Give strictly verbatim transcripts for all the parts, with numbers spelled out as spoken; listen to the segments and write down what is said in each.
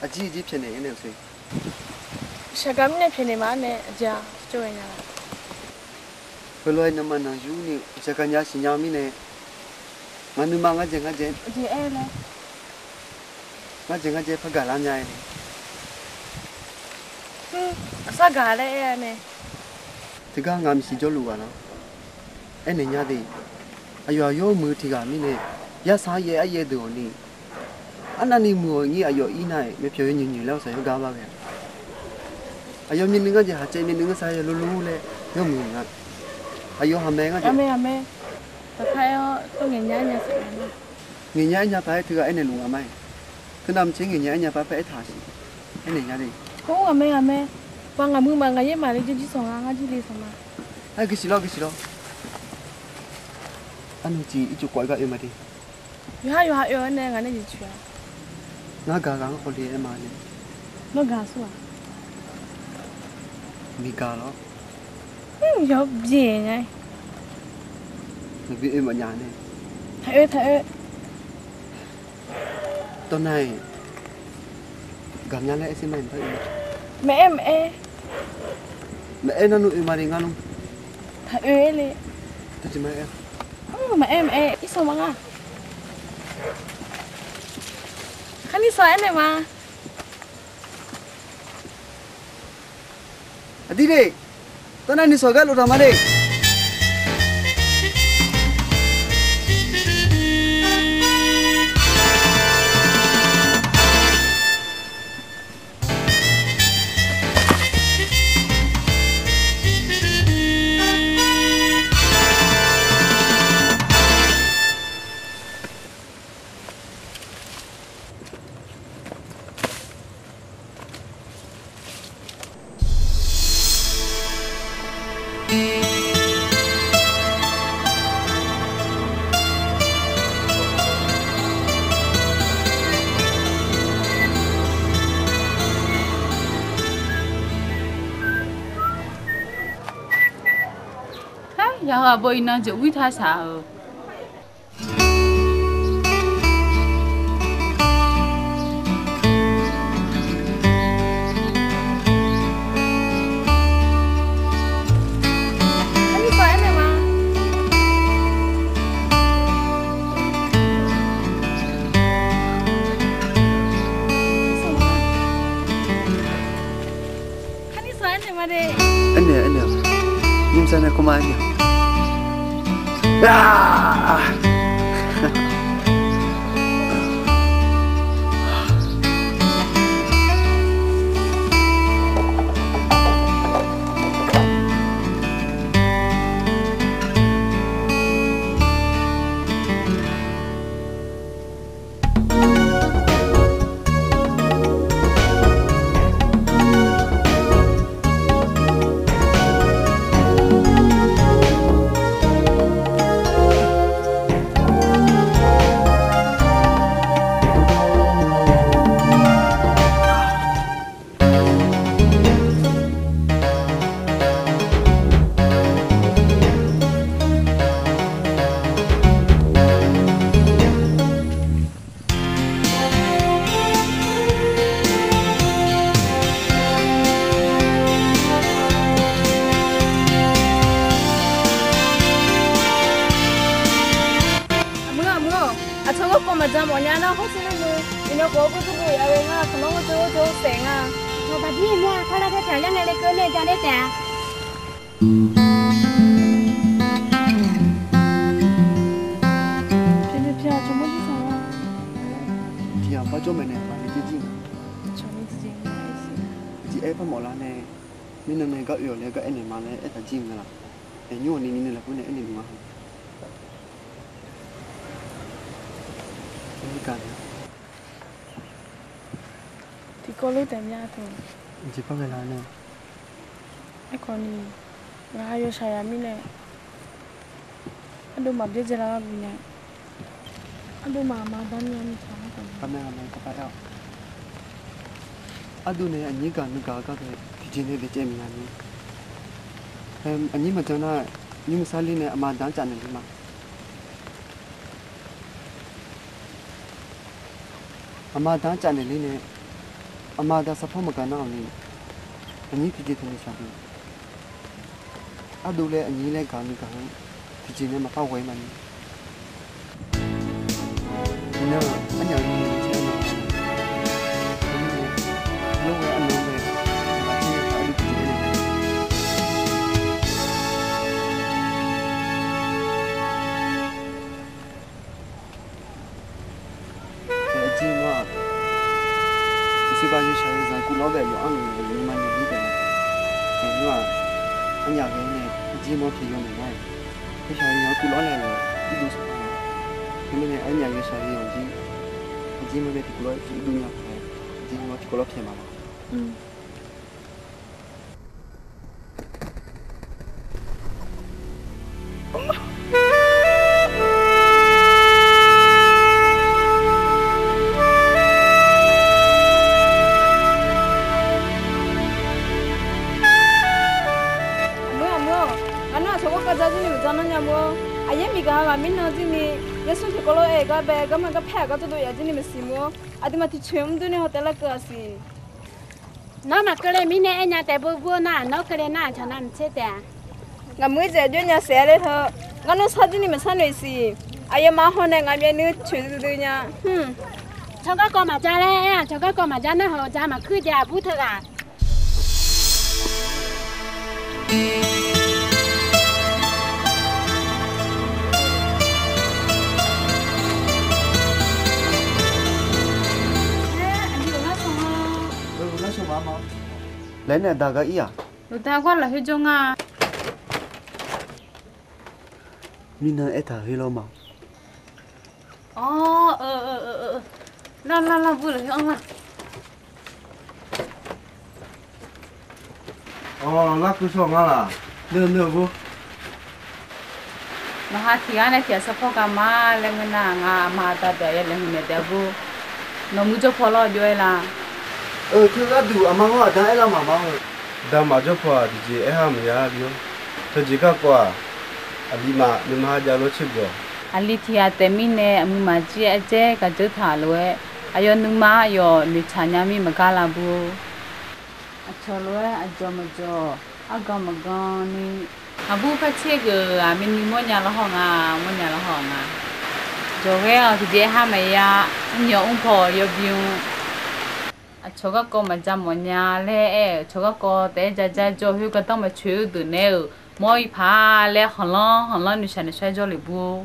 Aqjir jir pyaeqnaeq-aer nae-euq se. Shaqgaq mirnae pyaeqnaeq ma-ar nae aqjeq-a, tsov ghae nya la? Heulof-aer nanrma nanqyur ni shaqgaq nya siqnya-eu mirnae, ngaq nuima ngar dzaeq ngar dzaeq, ngar dzaeq ngar dzaeq par gaq lar nya-aer nae, sar gaq laer aer-a nae. Teugar ngaq maqsiq jawrluf ghaq lar. Aernaeq nya de. Aqyawf aqyawf muiq-eu tiq ghaq mirnae, yar sar aryaev aryaev deuq-awq ni. Arnavni muiq-awq nyir aqyawf ir nar-aq, myavpyawq yawnyoeq nyoeq laer-awr saqyanr gar bar ghae-a. Aqyawf myavnuiv ngar jeq haq caev myavnuiv ngeur sar yaw lorlor laer yawmuiq-eu nga. Aqyawf haqmae ngar jeq. Aqmeq aqmeq. Taqpar aer-awr tov ngaeq nya-aer nya siq-a. Ngaeq nya-aer nya paq-aer teughaq aernaeq luf nga ma-iq. Teunav maqtser ngaeq nya-aer nya paq-aer aertaq siq. Aernaeq nya de. Or, aqmeq aqmeq. Baq ngaq muiq maf ngaq yaer maf le jawr jir sawq nga, ngar jir le sawq nga. Aer, gui siq lawr, gui siq lawr. Arnuiv tiq ircuf kawv-aer gar oe ma de. Yawqha yawqha oe-awr nae ngaq nae jeq coeq-a. Ngar gaq ghaq-anr khawf le-aer ma nae. Nawr gaq-aq sar-aq. Miqgaq lawr. Yawbyaeq nga-aer. Maqbi oe mawfnya nae. Taq oe taq oe. Tawv nar-iq, gaqmya laer aer sir ma-iq, maqaer maqaer. Maqaer nar nmr oe ma le ngar nmr. Taq oe-aer le. Tawv jeq ma-aer. Maqaer maqaer, irsaq ma ngar. Kharnir saq-aer naeq ma. Aqdir le. Tawv nar nuisawq gar lof taq ma le. Yawqghaq baw iqnan jeq uir taq shaq-euq. Kharnir saq-aer naeq ma de. Aernaeq aernaeq-awq. Nymrsar nae kawrmar aernaeq-awq. Aqmuiq-aq, aqmuiq-aq, aqcawq garkawv maqjan mawfnya nar hawr sir ler muiq. Iqnan khawf-eu gurdur bof yaf-eu ngar khaqmar gawr jawr gawr jawr saef nga. Nawq baqdir mur-a, kharlar taer taeq-a, yar ngae le keuv nae ja ler taef-a. Tiq ghaq bar jawr maeqnaeq maqle jir jir nga. Tiq aer par mawf lar nae, mirnan nae gar oe-awq laer gar aernaeq ma laer aertaq jir nga laq. Aer nymr-awq ni ni nae lafkhoer nae aernaeq luf nga. Tiqkawv lof taef mya taq. Jeq par ghae la nae. Aerkhawf ni, ngaq ha yawshaq yaf mirnae, ardov maqbyaerdzae lar gharduq nae, ardov maqma damir-a mirtsaq-anr khawf ni. Ardov nae aqnyir gaq nuigaq-eu gharduq tiqjeq nae daef caev miqya ni. Aqnyir maqjan nar, nymr maqsar ler nae aqma aqda-anr caf naeq ler ma. Aqma aqda-anr caf naeq ler nae, Aqma aqda sarpawr maqgaq nar-awq ni, aqnyir tiqjeq taqnoeq shaq de. Ardov laer aqnyir laer gaq-eu nuigaq-anr tiqjeq nae maqpar ghae-ir ma ni. Iqnan-aq, arnyaf-eu nuinoeq-anr caer-awr nar-aq, teumirnae, lof-aer arnan-anr bae, aqma caer-awr ardov tiqjeq aer-eu Aqjir mawr-aq, iqsur bav yawshaq-eu zanq kuvlawr bae yawqha-anr luf-eu nuima nyae-ir taef-a. Aernar-aq, arnyaf ghae-aer nae aqjir mawr tiq yawnaeq nar-aq, yawshaq-eu zanq kuvlawr nae-euq irdov sanqpaq-a. Teumirnae arnyaf yawshaq-eu zanq jir, aqjir mawr nae tiqkawv lawr irdov nya paq-aer, aqjir mawr tiqkawv lawr pyaeq ma lawq. Aqmuir, aqmuir-or, ngar nar aqcawq garkawv ja jir ni maqja nar nya mur-awr, aqyaer miqgaq ha ghaq mirnan jir ni, yaersmr tiqkawv lof-aer gar bae garma garpaer-aq gar jawrdov yaf jir ni maqsiq mur-awr, aqduimaf tiqcoeq mr dur ni hawtaev lar keuv-aq siq. Nawr maqkeuvle mirnae aernya taef beu bur-eu nar, nawr keuvle nar-aq cawq nav maqtser taef-a. Ngaq muiq-ir dzaeq jawr nya saef-a laer heu, ngar nawr sar jir ni maqsar noeq siq. Aqyawfmaf haw nae ngaq myav nuir coeq duidui nya. Cawq garkawv maqja laer aer-aq, cawq garkawv maqja nar, hawq ja maqkuir jaev-aq bur teughaq. Laer nae aqda gar ir-aq? Loqda gar lafkhoer jawr nga. Mirnan aertaq khoer lawr ma. Awr, lar lar lar, bur lafkhoer anr lar. Awr, larkeuv shawr ngar laq. Neur neur bur. Nawq ha tiq ghaq nae tiq ghaq sarpawr gar ma laer ngeur nar, ngar aqma aqda deuq-aq ya laeqhmq naeq taef bur. Nawq muir jawr paw lawr jov-aer la. Eu, teu gharduq aqma hawr aqda aerlar maqma-eu. Damaf jawr paw-aq tiqjeq aer ha maqya bi-awr. Teujeq garkawv-aq, aqli maf nuima ha jav lof tser bawq. Aqli tiq ghaq taef mirnae aqmuiq maqjir-aer dzaer gaq dzeur taq lof-aer, aqyawf nuima aqyawf noeqtsaq nya mir maqgar la bur-or. Aqcawq lof-aer aqdzawq maqdzawq, argan maqgan ni, aqbur par tser geuf-aq, myavnuiv mawrnya lawr haw nga, mawrnya lawr haw nga. Dzawqghaer-awq tiqjeq aer ha maqya, mrnyawq mr paw yawbymr. Aqcawq garkawv maqja mawfnya laer aer-euq, cawq garkawv taef-aer ja ja jawr khoer gardanr maqcoeq-eu deuq nae-euq mawr-ir paq laer khanqlanr khanqlanr noeqshaq noeqshaq jawrlef bur-or.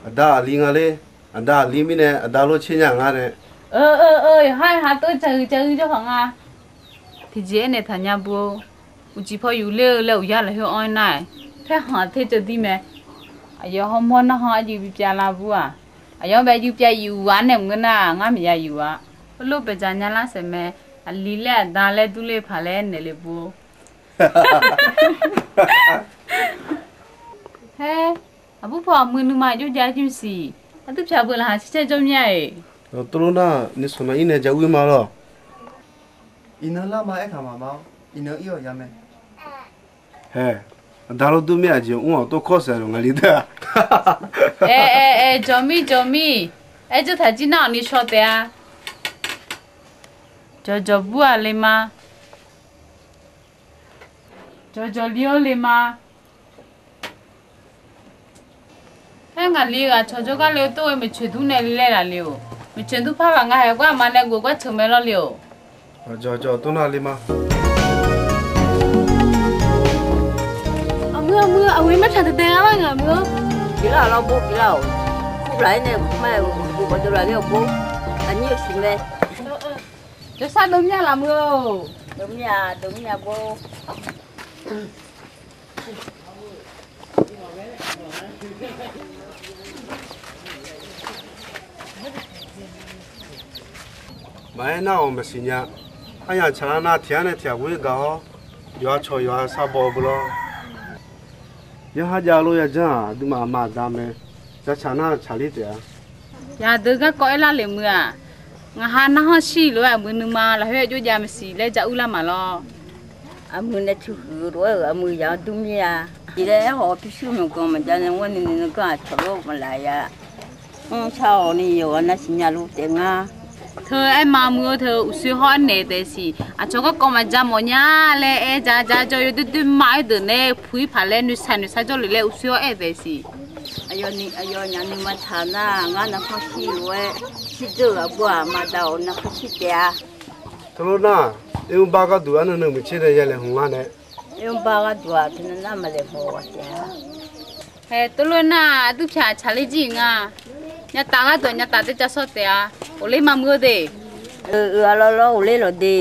Aqda aqli nga ler. Aqda aqli mirnae aqda lof tser nya ngar nae. Eu eu eu, yawqha yawqha tov jaq-eu jaq-eu jawr khawf nga. Tiqjeq aernaeq taqnya bur-or. Uqcif paw yufler-eu laer uqyar lafkhoer anr-aer nar-aq, paerkhanq ter cawv dir mae. Aqyawf hawmawr narhaq arjuif bipyav lar bur-aq, aqyawf-anr bae arjuif pyav yuf-aq nae mq ngeur nar-aq, ngar maqya yuf-a. Heulof baeqdzaq nya lar saef mae. Aqli laer aqda laer durler paq laer naeqle bur-or. Haer, aqbur paw aqmuiq nuima jov jav jir maqsiq. Aqduir pyaq beu laqkhaq caer caer jawr mir-a-eq. Tov lof nar, nuisawq nav-ir nae ja uir ma lawr. Iqnan lar ma aertaq maqma-awr, iqnan ir-awq ya mae. Haer, aqda lof dur mir aqjeq mr-awq tov kawr saef-a ngaqli deuq-a. Aer, aer, aer, jawq mir, jawq mir. Aer jawr taq jir nar-awq ni shaw taef-a. Jawqjawq bur-aq le ma. Jawqjawq li-awr le ma. Aer, ngaqli ghaq cawqjawr gar le-eu tov-aer maeqtsoeq dur nae le laer laf le-oq. Maeqtsoeq dur par ghaq nga haeq gar aqma nae ghof gar teuq mae lawr le-oq. Jawqjawq dur nar le ma. Aqmuiq, aqmuiq, aqmuiq, martaq daedae-a lar ngaq muiq-awr. Pyeuflar lawr bur pyeuflar-awq. Kurlaq-aer nae ghofmar-aer ghofdov laf ler-awq bur. Aqnyir-eu siq mae. Jawrsar dov mir-a laf muiq-or. Dov mir-a, dov mir-a bur. Maqaer nar-awq maqsiq nya. Aryamq tsaqlar nar tiq ghaq nae tiq ghaq ghoer gaq-awr, yawqha cawq yawqha sar baw-eu beu lawr. Yawqha jav lof yajanr-aq, aqduimaf aqma aqda mae. Jartsaq nar tsaqler taef-a. Yaqdeuq garkawv aerlar le muiq-aq, ngaq ha narhaq shir lof-aer aqmuiq nuima lafkhoer jov jav maqsiq laer ja urlar ma lawr. Aqmuiq nae tiq huiq lof-aer-euq aqmuiq yaq-anr dur mir-a. Iqlaer aerkhawf pyurshuir myawqganq maqjav nae mawrni nuiganr aqcawq lawr maqlaf ya. Mrshar-awq ni yawqghaq nav siqnya luf taef ngar. Teu aer ma muiq-eu teu uqshoe hawr-aer naeq taef siq. Aqcawq garkawv maqja mawf nya laer aer ja ja jawr yawdoer doer ma-aer deuq nae puq-ir paq laer noeqshaq noeqshaq jawrlef laer uqshoe hawr-aer taef siq. Aqyawf nyaf nuima taq nar, ngar narkhanr shir lof-aer shirdzeur-euq aqbur-aq maqdav-awq, narkhanr shir taef-a. Teulof nar, irmr bar gharduq arnan nan muiqtser nae ya laeqhmq nga nae. Irmr bar gharduq-aq teunav nar maqlaeqhmq-a taef-a. Hae, teulof nar aqduipyaq tsaqler jir nga. Nyataf gharduq nyataf taer ja sawr taef-a. Ghofler ma muiq-eu de. Oe, oe, arlawr lawr ghofler lawq de.